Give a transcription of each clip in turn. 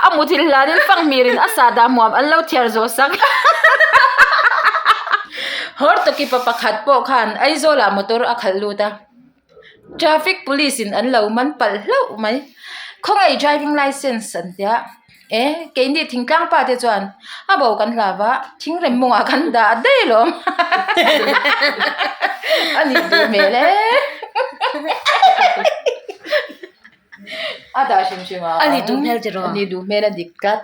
a muthilh hlanin fanghmirin a sahdah hmuam an lo thiar zawh sak. Hawrtawkipa pakhat pawh khan Aizawlah motor a khalh lut a. Traffic police in an lo man palh hlauh mai. Khawngaih driving licence an tia e keini thingtlang pa te chuan a bo kan hlau a thingrem mawngah kan dah daih alawm a nih duh hmel e a dah hrim hrim ang a nih duh hmel tiraw a nih duh hmel a dik tlat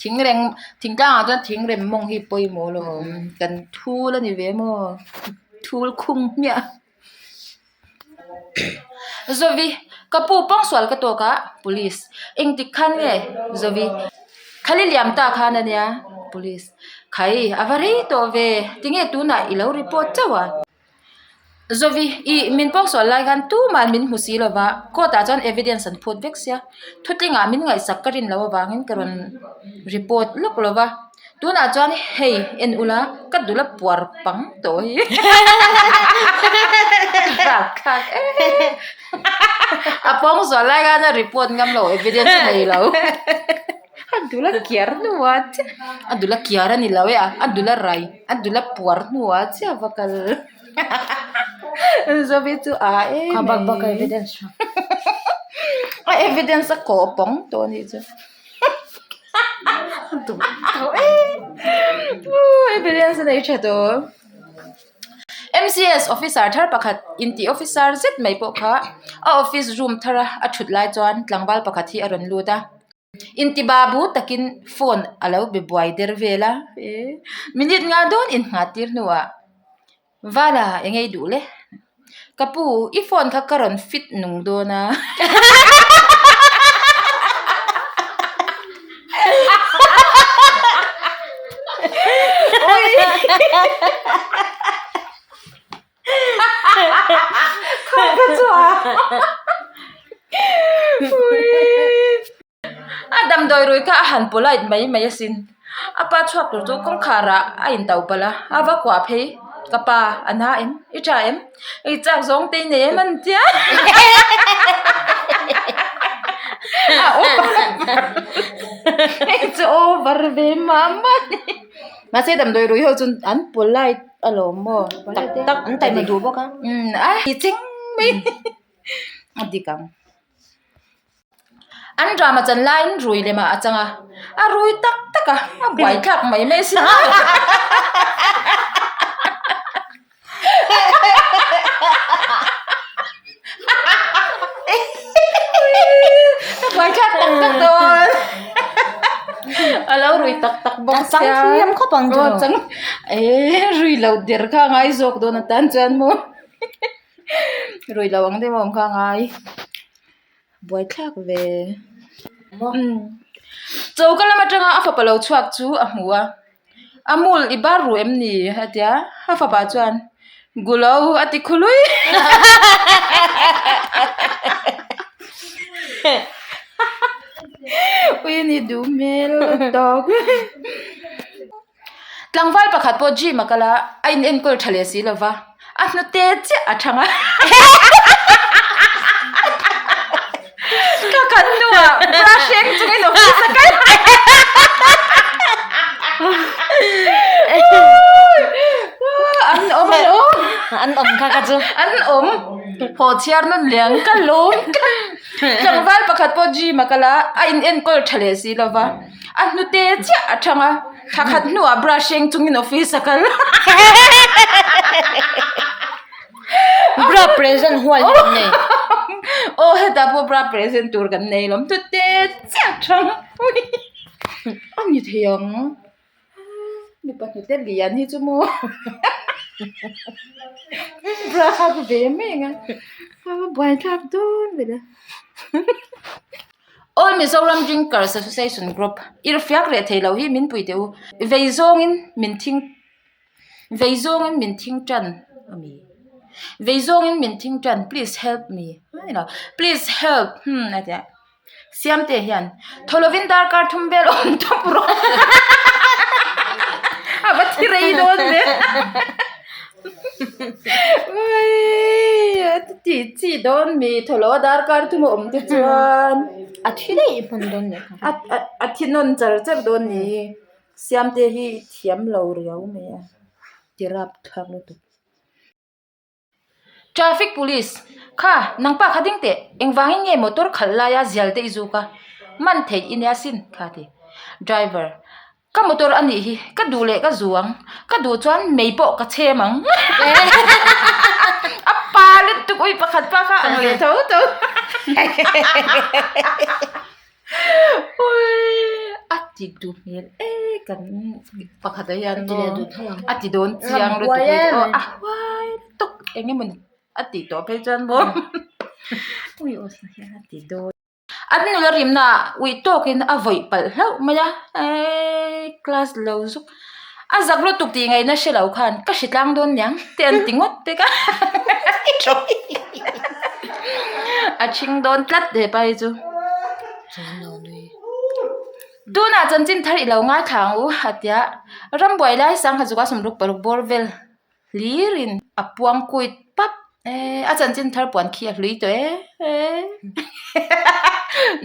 thingrem thingtlang ah chuan thingrem mawng hi pawimawh alawm kan thul a ni ve maw. Thul khung hmiah. Zovi, ka pu pawngsual ka tawk a, Police, engtik khan nge? Zovi, Khali liam ta khan a nia, Police, Khai, a va rei tawh ve, tinge tunah i lo report chauh a? Zovi, Ih, min pawngsual lai khan tumah min hmu si lova, court ah chuan evidence an phut vek sia, thutlingah min ngaihsak ka rin loh avangin ka rawn report lawk lova. Tunah chuan hei en ula ka dul a puar pang tawh hi rapthlak em a pawng zual lai khan a report ngam lo evidence a nei lo a dul a kiar hnuah chiah a dul a kiar a ni lo e a a dul a rai a dul a puar hnuah chiah va kal zovi chu a em mai a evidence a kawh pawng tawh a nih chu. Evidence a nei tha tawh. MCS officer thar pakhat inti officer zet mai pawh kha a office room thar a a thut lai chuan tlangval pakhat hi a rawn lut a. Inti babu takin phone a lo be buai der vel a minute nga dawn innghat tir hnuah. Vala eng ei duh le? Ka pu, i phone kha ka rawn fit nung dawn a. Kha ka chu a. A damdawi rui kha a han polite mai mai asin. A pa chhuak tur chu kawngkhar ah a in to palh a, a va kuah phei ka pa a na em i tha em i chak zawng te i nei em an tia a over hei chu over ve mah mah a ni mahse damdawi rui ho chu an polite alawm maw tak tak an taima duh bawk a umm a ti cheng mai a dik ang. An drama chan laiin rui lemah a chang a, a rui tak tak a, a buai thlak mai mai sin a. A buai thlak tak tak dawn. A lo rui tak tak bawk sia. A chang thiam khawp ang chu. Aw chang eh rui lo der kha a ngai zawk dawn atan chuan maw. Rui lo ang deuh a awm kha a ngai. Buaithlak ve. Choka lam atanga a fapa lo chhuak chu a hmu a, A mul i bar ru em ni? a ti a, a fapa chuan Gulo a ti khului. Ui a ni duh hmel tawk. Tlangval pakhat pawh gym a kal a, a in enkawl tha leh si lo va, a hnute chiah a thang a. Ka khat hnuah brush eng chungin office a kal. An awm an awm. An awm kha kha chu. An awm. Haw chhiar nawn liang ka lawm. Tlangval pakhat pawh gym a kal a, a in enkawl tha leh si lo va. A hnute chiah a thang a, thla khat hnuah brush eng chungin office a kal. Bra present hual hi kan nei. Aw hetah pawh bra present tur kan nei lawm hnute chiah a thang a ni thei ang mipa hnute lian hi chu maw bra hak ve mai ang a a buaithlak dawn vek a. All Mizoram Drinkers Association Group irhfiak reh thei lo hi min pui teh u. Vei zawngin min thing vei zawngin min thing tan ami vei zawngin min thing tan please help me please help hmm a tia Siamte hian thaw lovin darkar thum vel awm tawp rawh a va thi rei dawn ve. Ti chi dawn mi thawlo a darkar thum a awm te chuan. A thi daih hman dawn leh kha. A thi nawn char char dawn ni. Siamte hi thiam lo riau mai a. Ti rap thlak lutuk. Traffic police, Kha, nangpa kha ding teh, engvangin nge motor khalh laia zial te i zuk a? Man theih i nia sin, kha ti. Driver, Ka motor a nih hi, ka duh leh ka zu ang, ka duh chuan mei pawh ka chhem ang. A pa lutuk ui pakhat pa kha ang leh tho tho. A ti duh hmel e kan pakhat ah hian maw a ti dawn chiang lutuk hi chu aw a huai lutuk eng emawni a tih tawh phei chuan maw a ti dawn. An nula rimna ah uih tawkin a vawih palh hlauh mai a eeii class lo zuk a zak lutuk tih ngaihna hre lo khan ka hre tlang dawn niang te an ti ngawt pek a a thing dawn tlat hepa hi chu. Tunah chanchin thar i lo ngaithla ang u a tia rambuai lai sangha zuka sawmruk paruk bawr vel hlirin a puang kuit pap eee a chanchin thar puan khi a hlui tawh e eee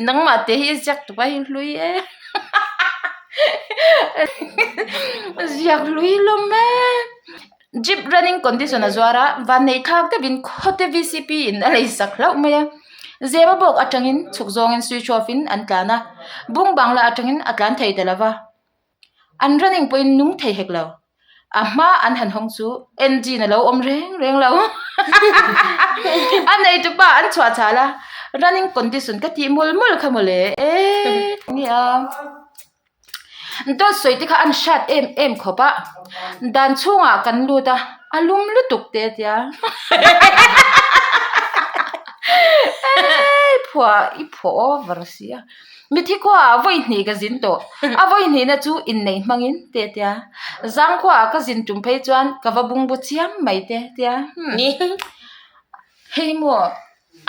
nangmah te hi ziak tupa hi hlui e ziak hlui hlawm e jeep running condition a zuar a vanneih thlak deuhin khawte V C P in a lei sak hlauh mai a zema bawk atangin chhuk zawngin switch off in an tlan a bung bangla atangin a tlan thei ta lova. An running pawhin nung thei hek lo. A hma an han hawng chu engine a lo awm reng reng lo. A neitu pa an chhuah chhal a, running condition ka tih mul mul kha mawle e. Nia. Dawt sawi te kha an hriat em em khawp a, dan chhungah kan lut a, a lum lutuk te a tia. Eii phuah i phuah over sia. Mithi khuaah vawi hnih ka zin tawh. A vawi hnihna chu inneih hmangin te tia. Zang khuaah ka zin tum phei chuan ka va bungbu chiam mai te tia. Hei maw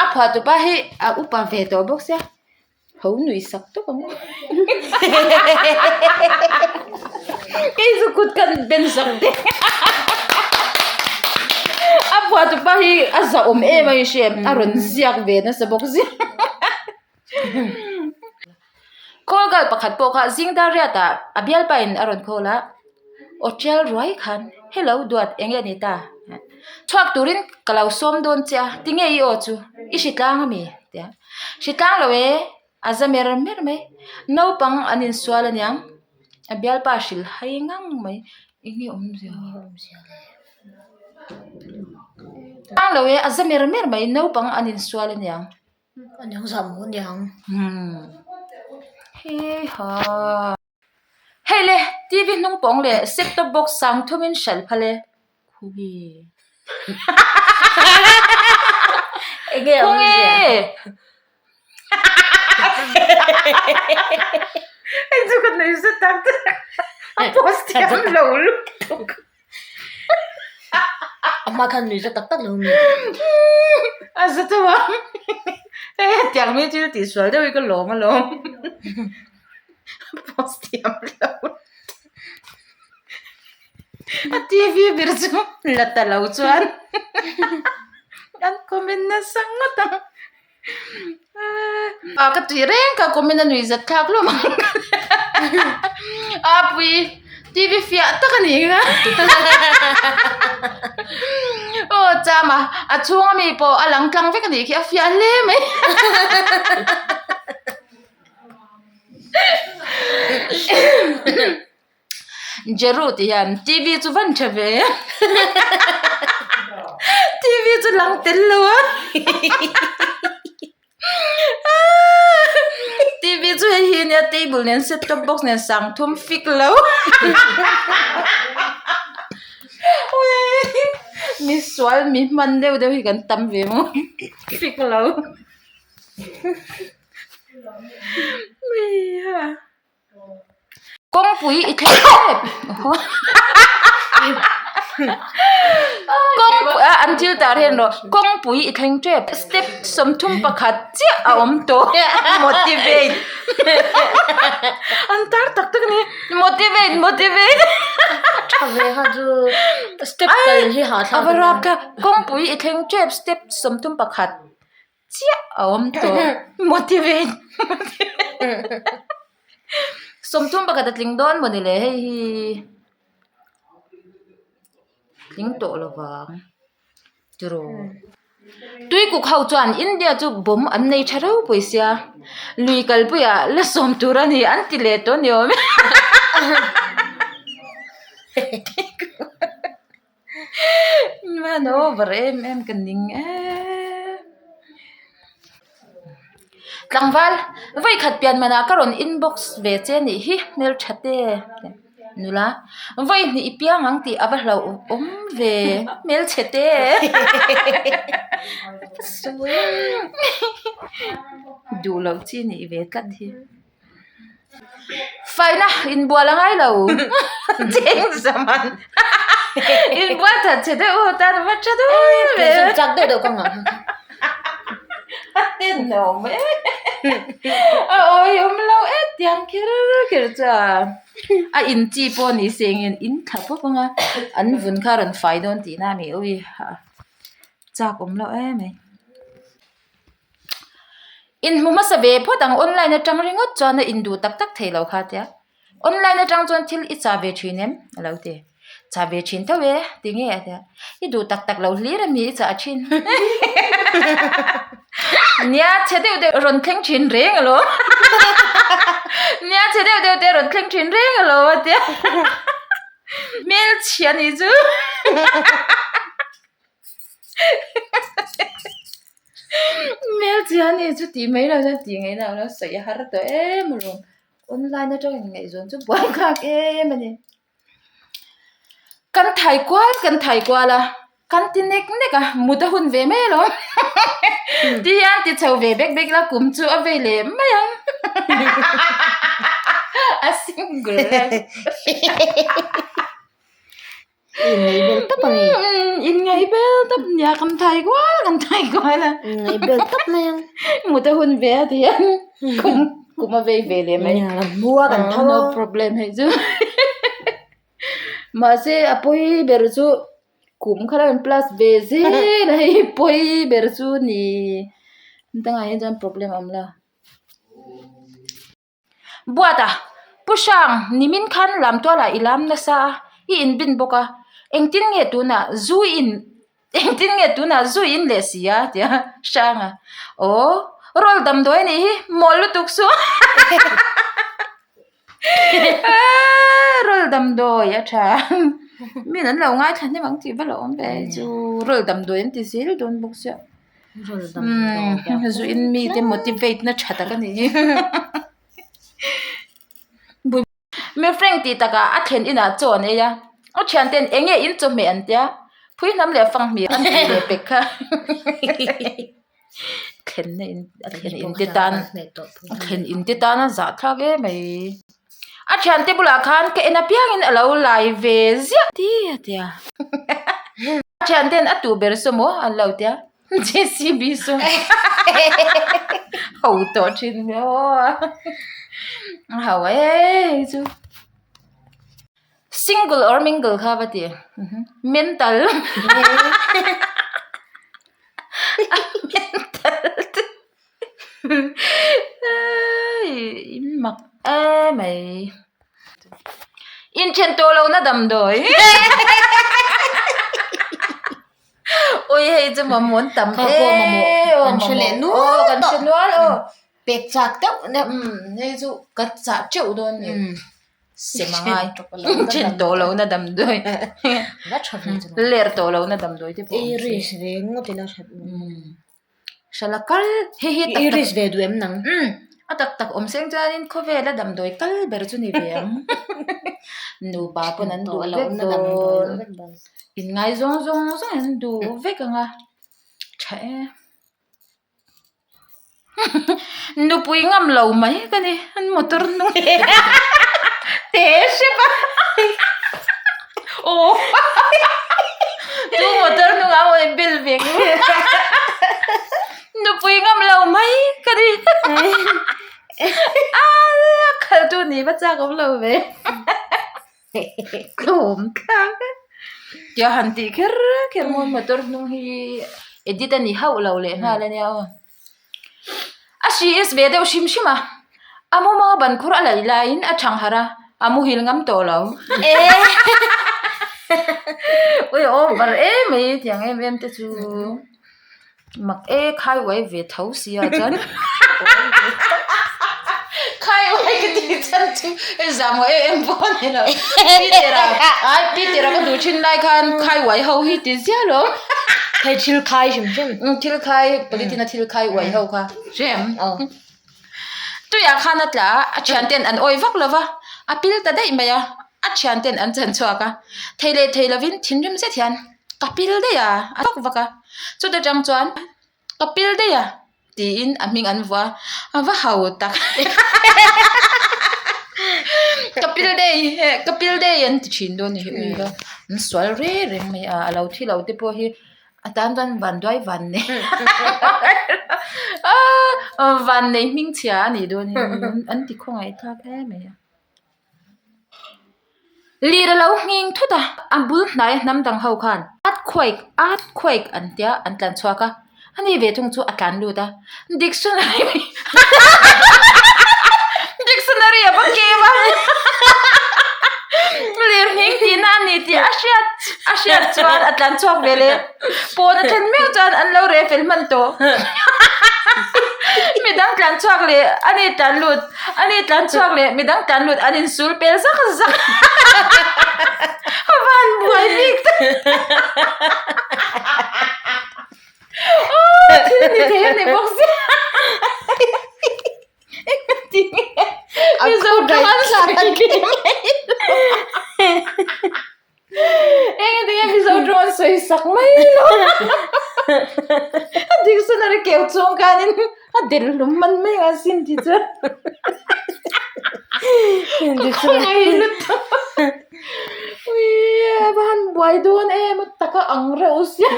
a phuah tupa hi a upa ve tawh bawk sia. Ho nui sak tawp ang. Kei chu kut kan ben sak te. A phuah tupa hi a zahawm em a i hria em? A rawn ziak ve nasa bawk sia. Call girl pakhat pawh kha zing dar riat ah a bialpa in a rawn call a aw tial ruai khan hello duat eng nge ni ta chhuak turin ka lo sawm dawn che a tinge i aw chu i hri tlang ami tia hri tlang lo e a za mer mer mai naupang an insual aniang a bialpa hrilh hai ngang mai eng nge awmzia tlang lo e a za mer mer mai naupang an insual aniang. Aniang zah maw aniang. Hei ha. Hei le TV hnung pawng leh set top box sang thumin hralh phal e. Khawnge. Enge a awmzia. Hei chu ka nuih zet tak tak. A post thiam lo lutuk. A hma khan nui za tak tak lo mi. A za chauh a. Hei hetiang mi thil tih sual deuh hi ka lawm alawm. Post thiam lo. A TV ber chu la ta lo chuan an comment nasa ngawt ang. A ka tih reng kha comment a nui zat thlak hlawm ang a pui TV fiah tak a ni kha aw chama a chhung ami pawh a lang tlang vek a nih khi a fiah hle mai Jeru tih hian TV chu van tha ve TV chu lang tel lo a TV chu hei hi ania table nen set top box nen sang thum fik lo mi sual mi hman deuh deuh hi kan tam ve maw fik lo. Kawngpui i thleng tep kawngpui a an. thil tar hian rawh kawngpui i thleng tep step 31 chiah a awm tawh motivate an tar tak tak a ni motivate motivate tha ve kha chu step kal hi hahthlak a va rap kha kawngpui i thleng tep step 31 chiah a awm tawh motivate 31 a tling dawn mawni le hei hi tling tawh lo vang tiraw tuikuk ho chuan India chu bomb an nei tha ropui sia lui kalpuiah la sawm tur a ni an ti leh tawh a ni awm e man over em em ka ning em tlangval vawikhat pian manah ka rawn inbox ve che a nih hi hmeltha te nula vawihnih i piang ang tih a va hlauh awm ve hmelchhe te duh loh chi nih ve tlat hi. Faina inbual a ngai lo cheng zaman inbual that che deuh ho tan a va tha dawn ve chak deuh deuh ka ngah a tenawm e a awihawm lo e tiang kher kher chuan a in chi pawh ni se eng in in thla pawp anga an vun kha a rawn fai dawn tihna a ni ui chak awm loh em mai. Inhmu hmasa ve phawt ang online atang ringawt chuan a induh tak tak thei lo kha tia online atang chuan thil i chah ve thin em a lo ti chah ve thin tho e tinge a tia i duh tak tak lo hlir ami i chah thin nia chhe deuh deuh rawn thleng thin reng alo nia chhe deuh deuh te rawn thleng thin reng alo a tia hmelchhia nih chu. Hmelchhia a ni chu tih mai lo chuan tih ngaihna a awm lo sawi a har tawh em alawm online atang in ngaihzawn chu buai nghak em a ni kan thai kual kan thai kual a kan ti nek nek a mut a hun ve mai alawm ti hian ti chho ve bek bek la kum chu a vei leh mai ang a single life. Inngaih bel tawp a ni. Inngaih bel tawp nia kan thai kual kan thai kual a. Inngaih bel tawp mai ang. Mut a hun ve a ti a kum kum a vei ve leh mai. Nia kan hmu a kan tho a. No problem hei chu. Mahse a pawi ber chu kum kha lo in plus ve zel a hei pawi ber chu ni. Dangah hian chuan problem a awm lo. Buat a, Pu Hrang, nimin khan lamtualah i lam nasa a, i inbin bawk a, engtin nge tunah zu in engtin nge tunah zu in leh si a? ti a Hrang a, Aw, rawl damdawi a nih hi, mawl lutuk suh rawl damdawi a tha min an lo ngaithla hnem ang tih va la awm ve chu rawl damdawi an ti zel dawn bawk sia. Zu in mi te motivate na tha tak a ni mi frank tih takah a thlen inah chaw an ei a a thian ten eng nge in chawhmeh an tia phui hnam leh fanghmir an tih leh pek kha thlen na in a thlen in te tan a thlen in te tan a zah thlak em mai a thian te bulah khan ka en apiangin a lo lai ve ziah ti a tia. A thian ten a tu ber saw maw an lo tia JCB saw ho tawh thin ve aw a ho e hei chu single or mingle kha va ti mental mental in mak emai inthen tawh lo na damdawi ui hei chu mamawh an tam Kha pawh mamawh em kan hre leh nual aw kan hre nual aw pek chak deuh deuh hei chu ka chah teuh dawn ni sem a ngai then tawh lo na damdawi ler tawh lo na damdawi te pawh i risk ve ngawt ila that Hrala kal hei hi tak I tak risk ve duh em nang? Umm a tak tak awm seng chuanin khawvela damdawi kal ber chu ni ve ang. Nupa pawn an duh vek dawn. Inngai zawng zawng zawng an duh vek ang a tha e. Nupui ngam lo mai ka ni an motor hnung te hrep a aw. Tu motor hnungah maw in bel ve Nupui ngam lo mai ka ni. A khalh tu ni va chak awm lo ve. Tlawm thlak e. Tia han tih kher kher maw motor hnung hi edit a ni hauh lo leh nghal ania aw. A hri is ve deuh hrim hrim a, a mumanga ban khur a laih laiin a thang harh a, a muhil ngam tawh lo. Ui over em mai tiang em em te chu mak e khai uai ve tho sia chuan khai uai ka tih chan chu hei zah maw em em pawh a ni lo Peter-a ai Peter-a ka duh thin lai khan khai uai ho hi ti ziah lo. Hei thil khai hrim hrim. Thil khai polythene a thil khai uai ho kha hrem. Tuiah khan a tla a, a thian ten an awi vak lo va, a pil ta daih mai a, a thian ten an chan chhuak a, thei leh thei lovin thinrim zet hian ka pil daih a, a vak vak a, chuta tang chuan ka pil daih a tiin a hming an vuah a, a va hau tak ka pil daih ka pil daih an ti thin dawn a ni hi ui va, an sual reng reng mai a, a lo thi lo te pawh hi. A tan chuan vanduai van nei van nei hming chhia a nih dawn hi an ti khawngaih thlak em mai a. Lir a lo nghing thut a, a bul hnai a hnam dang ho khan earthquake earthquake an tia an tlan chhuak a, ani ve thung chu a tlan lut a, dictionary dictionary a va kem a. Lir nghing tihna a ni tih a hriat a hriat chuan a tlan chhuak ve leh pawn a thlen meuh chuan an lo reh fel hman tawh midang tlan chhuak leh a ni tlan lut a ni tlan chhuak leh midang tlan lut an insul pel zak zak a van buai bik tak aw thil ni thei a ni bawk sia. Mizo tawng an sawi hle mai Engati nge Mizo tawng an sawi sak mai lo A dictionary keu chung khanin a del hlum hman mai ang asin tih chuan Ka khawngaih lutuk Ui a va han buai dawn em a taka ang reuh sia.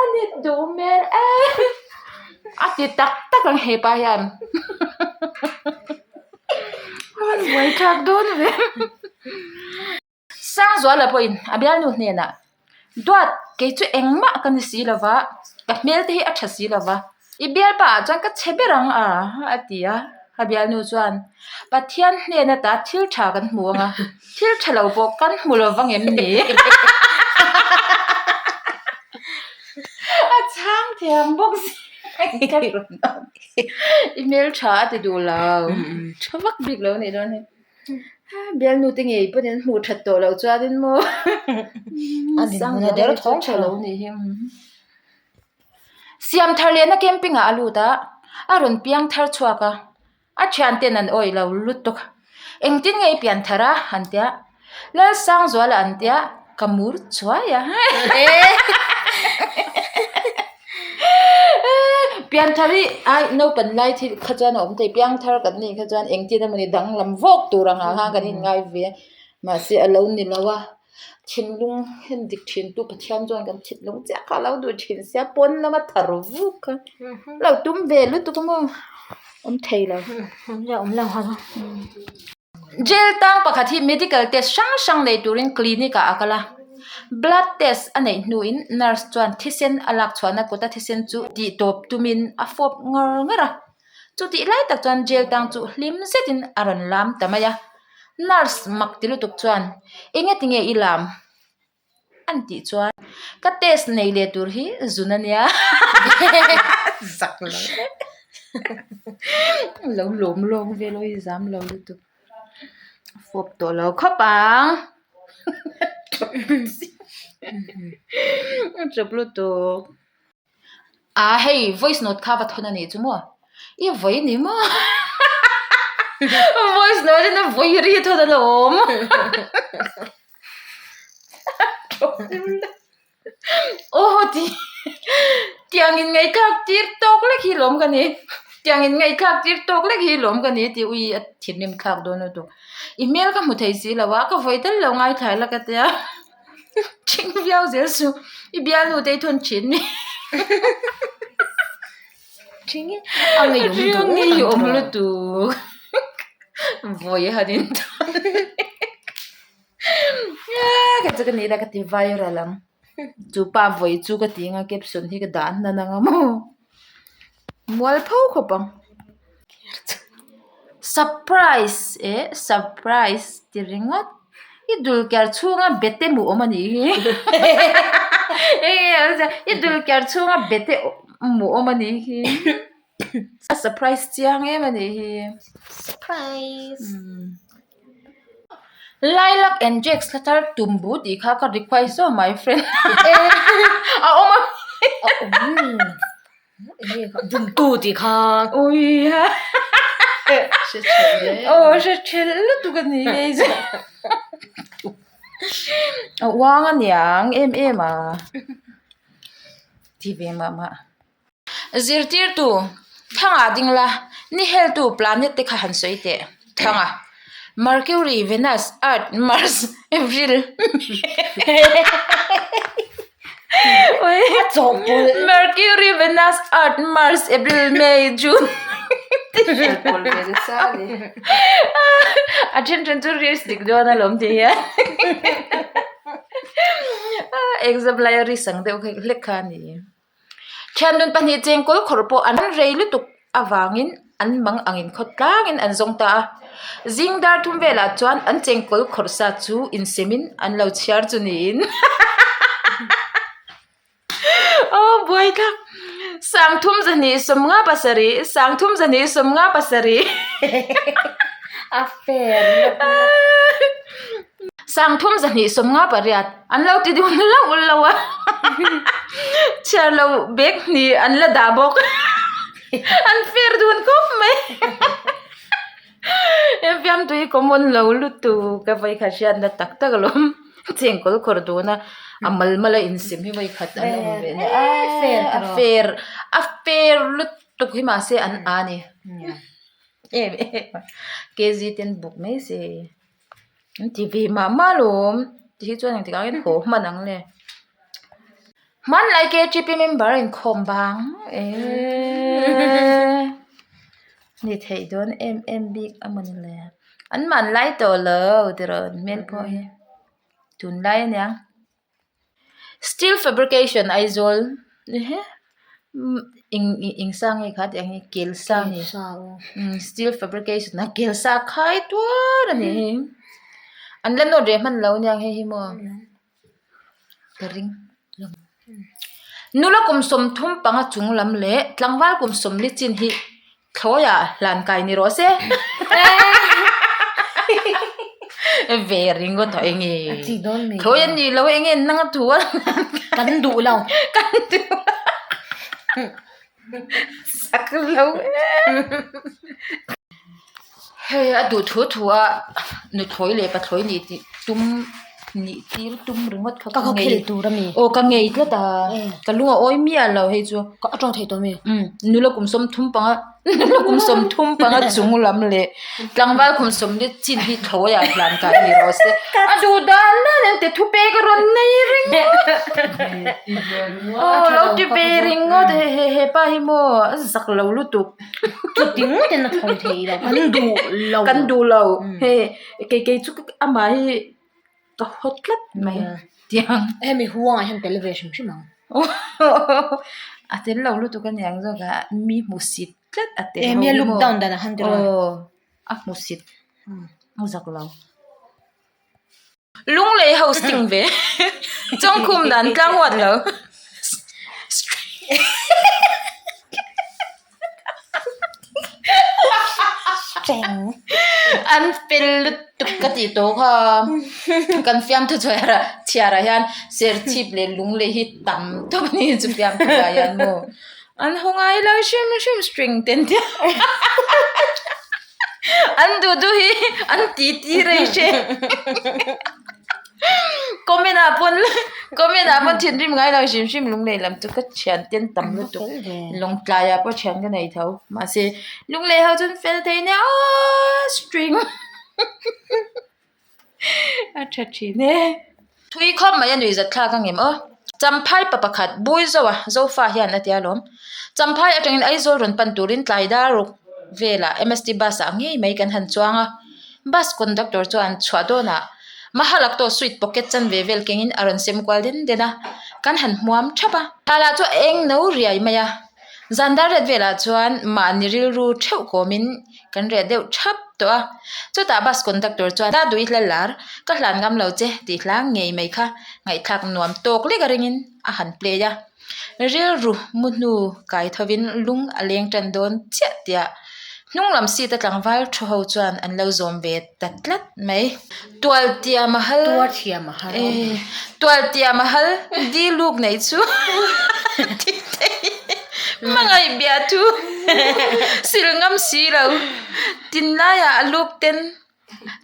A ni duh hmel em a ti tak tak ang hepa hian a rawn buai thlak dawn ve Sangzuala pawhin a bialnu hnenah duat kei chu engmah ka ni si lova ka hmel te hi a tha si lova i bialpa ah chuan ka chhe ber ang a a ti a a bialnu chuan Pathian hnen ata thil tha kan hmu ang a thil tha lo pawh kan hmu lo vang em ni? A chhang thiam bawk si i hmel tha a ti duh lo tha vak bik lo a nih dawn hi bialnu te ngei pawhin an hmuh that tawh loh chuanin maw a dinhmun a der thawng tha lo a nih hi. Siam thar lehna camping ah a lut a, a rawn piang thar chhuak a, a thian ten an awih lo lutuk. Engtin nge i pian thar a? an tia. Lalsangzuala an tia, ka mur chuai a. Pian thar hi ai naupan lai thil kha chuan a awm thei, piang thar kan nih kha chuan engtin emawni danglam vawk tur ang ah khan kan inngai ve a, mahse a lo ni lo a. Thinlung hen dik thin tu Pathian chuan kan thinlung chiah kha a lo duh thin sia pawn lama thar vuk kha lo tum ve lutuk a maw awm thei lo. Jail tang pakhat hi medical test hrang hrang nei turin clinic ah a kal a blood test a neih hnuin nurse chuan thisen a lak chhuahna kawta thisen chu tih tawp tumin a fawp ngar ngar a chutih lai tak chuan jail tang chu hlim zetin a rawn lam ta mai a. Nurse mak ti lutuk chuan enge tinge i lam an tih chuan ka test nei leh tur hi zun ania zak lo lo lawm lawm vel aw i zam lo lutuk fawp tawh lo khawp ang a chawp lutuk. Ah hei voice note kha va thawn a nih chu maw i vawi ni maw voice note in a vawi ri thawn a lo awm aw ti tiang in ngaihthlak tir tawk lek hi lawm ka ni tiang in ngaihthlak tir tawk lek hi lawm ka ni tih ui a thinrim thlak dawn lutuk i hmel ka hmu thei si lo a ka vawi tal lo ngaithla la ka tia. Ṭhing viau zel suh. I bialnu te i thawn ṭhin mi. Ṭhing i a ngeiawm duh A ngeiawm lutuk. Vawi han in thawn. Ka chu ka nih la ka ti viral ang. Chu pa vawi chu ka ti anga caption hi ka dah hnan anga maw. Mual pho khawp ang. Surprise eh surprise ti ringawt i dul ker chhunga bete hmuh awm a nih hi i dul ker chhunga bete hmuh awm a nih hi a surprise chiang em a nih hi surprise Lilac and Jax thla thar tum bu tih kha ka request zawk my friend a awm a Bumtu tih kha ui ha aw hre thelh lutuk a ni hei chu a uang a niang em em a ti ve mah mah zirtirtu thangah ding la ni heltu planet te kha han sawi teh thanga Mercury Venus Earth Mars April. Mercury, Venus, Earth, Mars, April, May, June a then then chu risk dik dawn alawm tih hian exam laia risk ang deuh hlek kha a ni. Thianlun pahnih chengkawl khawrh pawh an rei lutuk avangin an mang angin khaw tlangin an zawng ta a. Zing dar thum velah chuan an chengkawl khawrh sa chu insemin an lo chhiar chu niin aw buai thlak Sangthum zahnih sawmnga pasarih Sangthum zahnih sawmnga pasarih a fair Sangthum zahnih sawmnga pariat an lo ti dun hlauh lo a chhiar lo bag hnih an la dah bawk an fair dun khawp mai he fiamtui common lo lutuk ka vawikhat hriatna tak tak alawm chengkawl khawr dun a a mal mal a insem hi vawikhat an awm ve nia a fair a fair lutuk hi mahse an a ni em em a kg ten buk mai se. An ti ve mah mah alawm ti hi chuan engtikah nge haw hman ang le hmanlai K G P member a inkhawm vang eeee ni theih dawn em em bik a mawni le an hmanlai tawh lo tiraw an hmel pawh hi tunlai ania. Steel fabrication Aizawl eng eng sa nge kha tih ang hi kel sa a ni steel fabrication a kel sa khai tuar a ni hi an la nawt reh hman lo aniang hei hi maw ka ring nula kum 35 chung lam leh tlangval kum 40 chin hi. Thlawiah hlan kai ni rawh se. Ve ringawt tawh eng nge. A chi dawn mai. Thlawi an nih loh eng nge nang a thu a. Kan duh lo. Kan duh lo. Sak lo e. Hei a duh thu thu a nuthlawi leh pathlawi nih tih tum nih tir tum ringawt kha ka ngei tur a mi. Aw ka ngei tlat a ka lung a awi miah lo hei chu. Ka a tawng thei tawh mi. Umm nula kum 35 nula kum 35 chung lam leh tlangval kum 40 chin hi thlawi ah hlan kai ni rawh se a duh dan dan in te thu pek a rawn nei ringawt aw lo ti ve ringawt he he hepa hi maw a zak lo lutuk. Chuti ngawt in a thawi thei lo kan duh lo. Kan duh lo hei kei kei chu amah hi ka haw tlat mai tiang. Hemi huangah hian tel ve hrim hrim ang. A tel lo lutuk a niang zawk a mi hmusit tlat a tel ho hi maw. Nia look down dan a han ti rawh. Aw a hmusit a zak lo. Lunglei hosting ve chawngkhum dan tlang huat lo. An fel lutuk ka tih tawh kha kan fiamthu chhiar ah chhiar ah hian serchhip leh lunglei hi tam tawp a ni chu fiamthu ah hian maw an haw ngai lo hrim hrim string te an tia. An duh duh hi an ti ti rei hre comment ah pawn comment ah pawn thinrim ngai lo hrim hrim lunglei lam chu ka thian ten tam lutuk lawngtlai ah pawh thian ka nei tho mahse lunglei ho chuan fel thei nia aw string a tha thin e. Thui khawp mai a nuihzat thlak ang em aw. Champhai pa pakhat Bui Zoa Zofa hian a tia lawm. Champhai atangin Aizawl rawn pan turin tlai dar ruk velah MST bus ah ngei mai kan han chuang a. Bus conductor chuan chhuah dawnah Mahalak tawh sweet pocket chanve vel kengin a rawn sem kual den den a, kan han hmuam thap a. Thla chu a eng no riai mai a. Zan dar ret velah chuan mahni rilru theuh kawmin kan reh deuh thap tawh a. Chutah bus conductor chuan Da duih hla lar, ka hlan ngam lo che tih hla ngei mai kha ngaihthlak nuam tawk lek a ringin a han play a. Rilru mu hnu kai thovin lung a leng tan dawn chiah tiah hnung lam seat a tlangval thu ho chuan an lo zawm ve ta tlat mai. Tualtiam a hal Tualtiam a hal di luk neih chu hmangaih biah thu sil ngam si lo tinlaiah a luk ten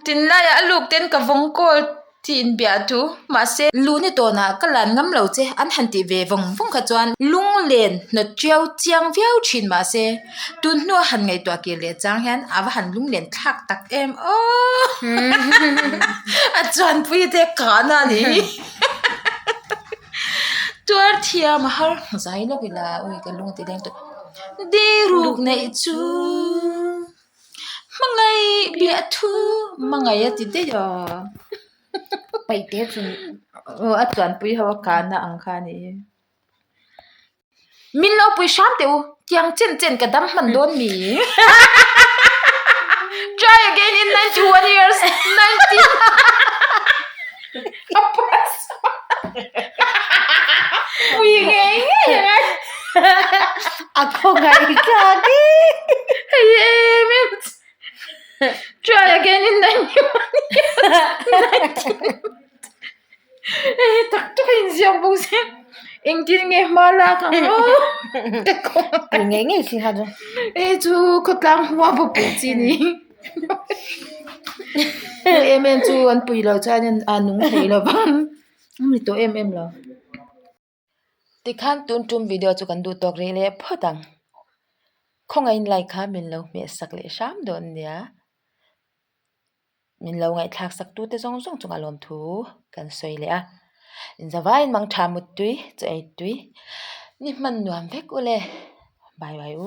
Tinlaiah a luk ten ka vawng kawl tih inbiah thu mahse luni tawnah ka lan ngam lo che an han tih ve vawng vawng kha chuan lunglen hnawt tiau chiang viau thin mahse tun hnua han ngaihtuah kir leh chang hian a va han lunglen thlak tak em aw a chuanpui te kahna a nih hi tuar thiam a har zai lawk ila ui ka lung a ti leng tawh diruk neih chu. Hmangaih biah thu hmangaih a ti daih a. Paihte chu aw a chuanpui ho a kahna ang kha a nih hi. Min lo pui hram teh u, tiang chen chen ka dam hman dawn mi. Try again in 91 years, 19 a pass. Pui ngei ngei ang a. A khawngaih thlak e. Hei em em Try again in 91 years. Hei tak tak a inziak bawk si. Engtin nge hma lak ang aw. Pui ngei ngei si kha chu. Hei chu khawtlang hua pawh pui chi ni. Hei em em chu an pui lo chuan a nung thei lo vang. A ni tawh em em lo. Tikhan tun tum video chu kan duh tawk rih leh phawt ang. Khawngaihin like kha min lo hmeh sak leh hram dawn nia. Min lo ngaihthlak sak tu te zawng zawng chungah lawmthu kan sawi leh a. Inzavaiin mang tha mut tui, chaw ei tui, ni hman nuam vek u le. Bye bye u.